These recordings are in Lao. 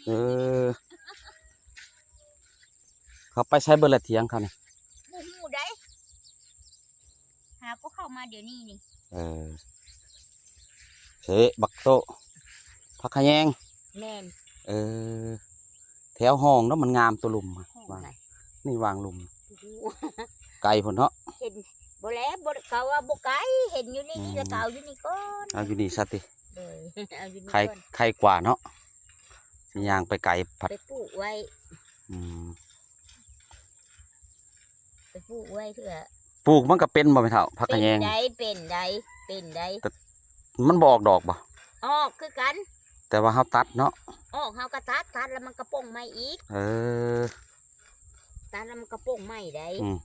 ເອີ ເຂົາໄປໃສເບິດລະຖຽງເຂົານີ້? ບໍ່ຮູ້ໃດ ຫາກໍເຂົ້າມາດຽວນີ້ນີ້. ເອີ ເຊ ບັກໂຕ ຜັກຂະແຍງ. ແມ່ນ. ເອີ ແຖວຮ່ອງເນາະ ມັນງາມ ໂຕລຸ່ມ ຮ່ອງ ວາງ ໃດ ນີ້ວາງລຸ່ມ ບໍ່ຮູ້ ໄກພຸ້ນເນາະ. ເຫັນ ບໍ່ແລ້ວ ບໍ່ ເຂົາວ່າບໍ່ໄກ ເຫັນຢູ່ນີ້ ອືມ ແລ້ວກໍເອົາຢູ່ນີ້ກ່ອນ. ເອົາຢູ່ນີ້ຊະຕິ? ໂດຍ ເອົາຢູ່ນີ້ ໄຄ ກ່ອນ ໄຄກວ່າເນາະ ຊິຍ່າງໄປໄກພັດ ໄປປູກໄວ້. ອືມ ໄປປູກໄວ້ເທື່ອ ປູກມັນກໍເປັນບໍ່ແມ່ເຖົ້າ ຜັກຂະແຍງ? ເປັນໄດ ເປັນໄດ ເປັນໄດ. ແຕ່ມັນບໍ່ອອກດອກບໍ່? ອອກຄືກັນ ແຕ່ວ່າເຮົາຕັດເນາະ. ອອກ ເຮົາກໍຕັດ ຕັດແລ້ວມັນກໍປົ່ງໃໝ່ອີກ. ເອີ ຕັດແລ້ວມັນກໍປົ່ງໃໝ່ໄດ໋. ອືມ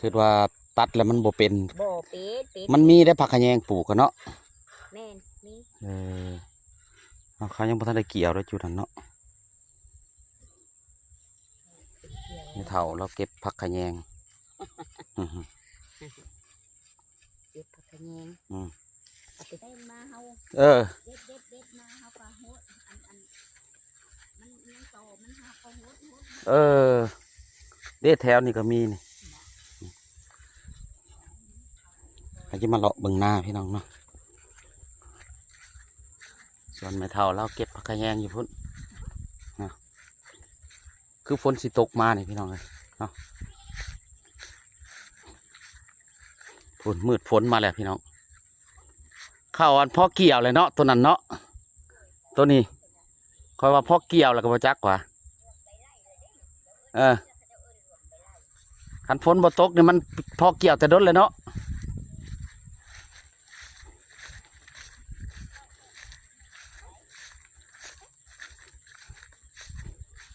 ຄິດວ່າຕັດແລ້ວມັນບໍ່ເປັນ. ບໍ່ເປັນ ເປັນ ມັນມີໄດ໋ ຜັກຂະແຍງປູກກັນເນາະ. ແມ່ນ ມີ. ເອີ ເອົາ ເຂົາຍັງບໍ່ທັນໄດ້ກ່ຽວເດ້ ຈຸດນັ້ນເນາະ. ແມ່ເຖົ້າລາວເກັບຜັກຂະແຍງ ເກັບຜັກຂະແຍງ. ອືມ ເອົາໄປເດັດມາເຮົາ ເອີ ເດັດ ເດັດ ເດັດມາເຮົາກໍຫົດ ອັນ ອັນ ມັນຍັງຕໍ່ ມັນເຮົາກໍຫົດ ຫົດ ຫົດ. ເອີ ເດ້ ແຖວນີ້ກໍມີນີ້. ເຮົາຈະມາເລາະເບິ່ງນາພີ່ນ້ອງເນາະ ສວນແມ່ເຖົ້າລາວເກັບຜັກຂະແຍງຢູ່ພຸ້ນເນາະ. ຄືຝົນຊິຕົກມານີ້ພີ່ນ້ອງເອີຍເນາະ. ພຸ້ນ ມືດຝົນມາແລ້ວພີ່ນ້ອງ. ເຂົ້າອັນພໍກ່ຽວແລ້ວເນາະ ໂຕນັ້ນເນາະ. ໂຕນີ້ຂ້ອຍວ່າພໍກ່ຽວແລ້ວກໍບໍ່ຈັກວ່າ ເອີ ຄັນຝົນບໍ່ຕົກນີ້ມັນພໍກ່ຽວແຕ່ດົນແລ້ວເນາະ.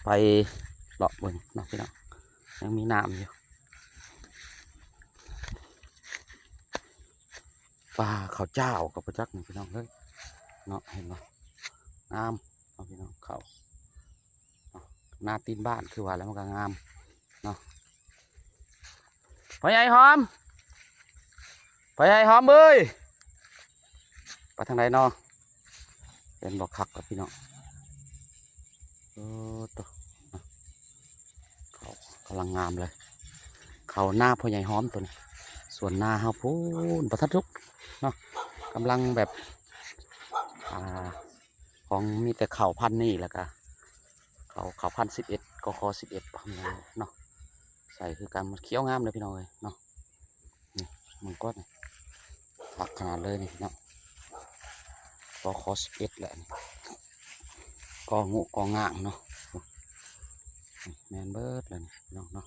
ໄປເລາະເບິ່ງເນາະພີ່ນ້ອງ ຍັງມີນ້ຳຢູ່. ປ່າເຂົ້າຈ້າວກໍບໍ່ຈັກນີ້ພີ່ນ້ອງເອີຍເນາະ. ເຫັນບໍ່? ງາມເນາະພີ່ນ້ອງ ເຂົ້າເນາະ ໜ້າຕີນບ້ານ ຄືວ່າແລ້ວມັນກໍງາມເນາະ. ພໍ່ໃຫຍ່ຫອມ ພໍ່ໃຫຍ່ຫອມເອີຍ ໄປທາງໃດເນາະ? ເຫັນບໍ່? ຄັກແລ້ວພີ່ນ້ອງ. ໂອ້ໂຕ ເຂົ້າກຳລັງງາມເລີຍ ເຂົ້ານາພໍ່ໃຫຍ່ຫອມໂຕນີ້. ສວນນາເຮົາພຸ້ນ ບໍ່ທັນສຸກເນາະ ກຳລັງແບບ ອ່າ ຂອງ ມີແຕ່ເຂົ້າພັນນີ້ ແລ້ວກະເຂົ້າ ເຂົ້າພັນສິບເອັດ ກຂ ສິບເອັດ ເນາະ ໃສ່ຄືກັນ. ມັນຂຽວງາມເດີພີ່ນ້ອງເອີຍເນາະ. ນີ້ ມັງກອດນີ້ ຄັກຂະໜາດເລີຍນີ້ເນາະ ກຂ ສິບເອັດ ແຫຼະນີ້ ກງ ກງ ງາງເນາະ. ນີ້ແມ່ນເບິດເລີຍນີ້ພີ່ນ້ອງເນາະ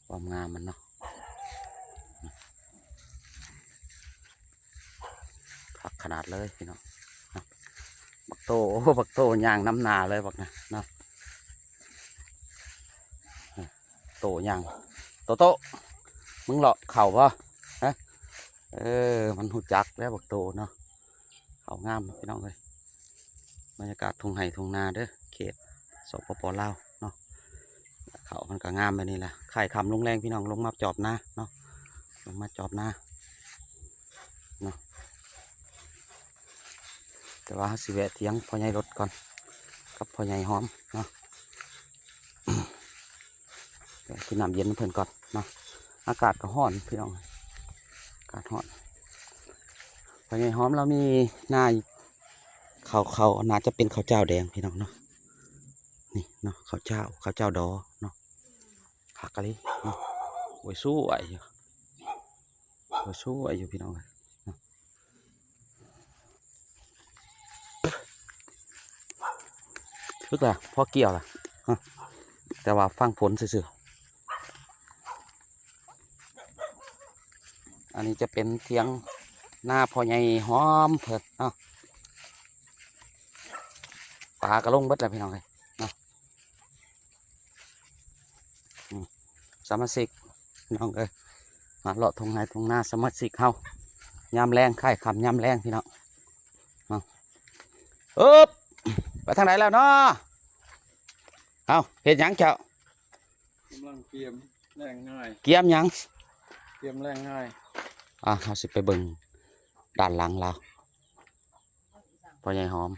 ຄວາມງາມມັນເນາະ. ຄັກຂະໜາດເລີຍພີ່ນ້ອງ. ບັກໂຕ ໂອ້ ບັກໂຕຍ່າງນຳໜ້າເລີຍບັກນະເນາະ. ໂຕຍ່າງ ໂຕໂຕ ມຶງເລາະເຂົ້າບໍ່? ຮະ ເອີ ມັນຮູ້ຈັກແລ້ວບັກໂຕເນາະ. ເຂົ້າງາມພີ່ນ້ອງເອີຍ ບັນຍາກາດທົ່ງໄຮ່ທົ່ງນາເດີ ເຂດ ສປປ ລາວເນາະ. ເຂົ້າມັນກໍງາມແບບນີ້ລະ ຄ້າຍຄ່ຳລົງແລງພີ່ນ້ອງ ລົງມາຈອບນາເນາະ ລົງມາຈອບນາເນາະ. ແຕ່ວ່າເຮົາຊິແວະຖຽງພໍ່ໃຫຍ່ລົດກ່ອນ ກັບພໍ່ໃຫຍ່ຫອມເນາະ ໄປກິນນ້ຳເຢັນນຳເພິ່ນກ່ອນເນາະ. ອາກາດກໍຮ້ອນພີ່ນ້ອງ ອາກາດຮ້ອນ. ພໍ່ໃຫຍ່ຫອມລາວມີນາ ເຂົ້າ ເຂົ້າ ໜ້າຈະເປັນເຂົ້າຈ້າວແດງພີ່ນ້ອງເນາະ. ນີ້ເນາະ ເຂົ້າຈ້າວ ເຂົ້າຈ້າວດໍເນາະ ຄັກອີ່ຫຼີເນາະ. ໂອ້ຍ ສວຍຢູ່ ໂອ້ຍ ສວຍຢູ່ພີ່ນ້ອງເອີຍເນາະ. ຄືກະພໍກ່ຽວລະ ຮະ ແຕ່ວ່າຟັງຝົນຊື່ໆ. ອັນນີ້ຈະເປັນຖຽງນາພໍ່ໃຫຍ່ຫອມເພິ່ນເນາະ. ປາກໍລົງເບິດແລ້ວພີ່ນ້ອງເອີຍເນາະ. ອືມ ສະມາຊິກ ນ້ອງເອີຍ ມາເລາະທົ່ງໄຮ່ທົ່ງນາ ສະມາຊິກເຮົາ ຍາມແລງ ຄ້າຍຄ່ຳຍາມແລງພີ່ນ້ອງເນາະ. ເອີບ ໄປທາງໃດແລ້ວເນາະ? ເອົ້າ ເຮັດຫຍັງເຈົ້າ? ກຳລັງກຽມແລງງາຍ. ກຽມຫຍັງ? ກຽມແລງງາຍ. ອ່າ ເຮົາຊິໄປເບິ່ງດ້ານຫຼັງລາວ ພໍ່ໃຫຍ່ຫອມ.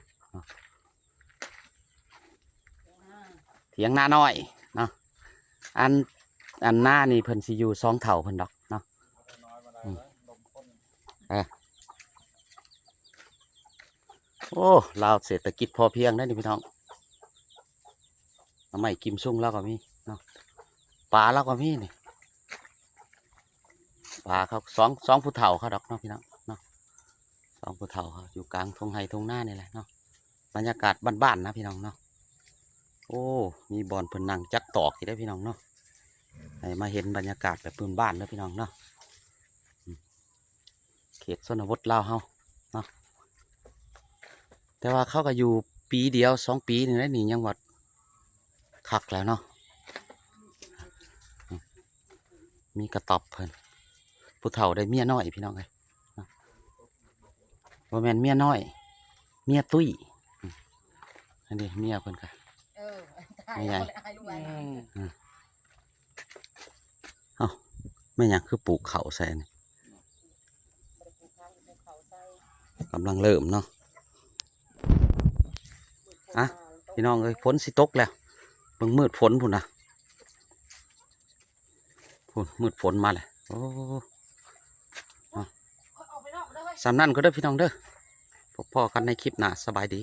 ຖຽງນານ້ອຍເນາະ. ອັນ ອັນນານີ້ເພິ່ນຊິຢູ່ສອງເຖົ້າເພິ່ນດອກເນາະ. ອືມ ເອີ ໂອ້ ລາວເສດຖະກິດພໍພຽງໄດ໋ນີ້ພີ່ນ້ອງ. ໜໍ່ໄມ້ກິມຊຸງລາວກໍມີເນາະ ປາລາວກໍມີນີ້. ປາເຂົາສອງ ສອງຜູ້ເຖົ້າເຂົາດອກເນາະພີ່ນ້ອງເນາະ. ສອງຜູ້ເຖົ້າເຂົາຢູ່ກາງທົ່ງໄຮ່ທົ່ງນານີ້ແຫຼະເນາະ. ບັນຍາກາດບ້ານໆນະພີ່ນ້ອງເນາະ. ໂອ້ ມີບ່ອນເພິ່ນນັ່ງຈັກຕອກຢູ່ເດ້ພີ່ນ້ອງເນາະ. ໃຫ້ມາເຫັນບັນຍາກາດແບບພື້ນບ້ານເດີພີ່ນ້ອງເນາະ. ເຂດຊົນນະບົດລາວເຮົາເນາະ. ແຕ່ວ່າເຂົາກໍຢູ່ປີດຽວສອງປີນີ້ແຫຼະນີ້ ຍັງວ່າຄັກແລ້ວເນາະ. ມີກະຕອບເພິ່ນ ຜູ້ເຖົ້າໄດ້ເມຍນ້ອຍພີ່ນ້ອງເອີຍ. ບໍ່ແມ່ນເມຍນ້ອຍ ເມຍຕຸ້ຍ. ອັນນີ້ເມຍເພິ່ນກະ ເອີ ເມຍໃຫຍ່. ອືມ ເອົ້າ ແມ່ນຫຍັງຄືປູກເຂົ້າໃສ່ອັນນີ້? ກຳລັງເລີ່ມເນາະ. ອ່ະ ພີ່ນ້ອງເອີຍ ຝົນຊິຕົກແລ້ວ ເບິ່ງມືດຝົນພຸ້ນນະ. ພຸ້ນ ມືດຝົນມາແລ້ວ. ໂອ້ ສ່ຳນັ້ນກໍເດີພີ່ນ້ອງເດີ. ພົບພໍ້ກັນໃນຄລິບໜ້າ. ສະບາຍດີ.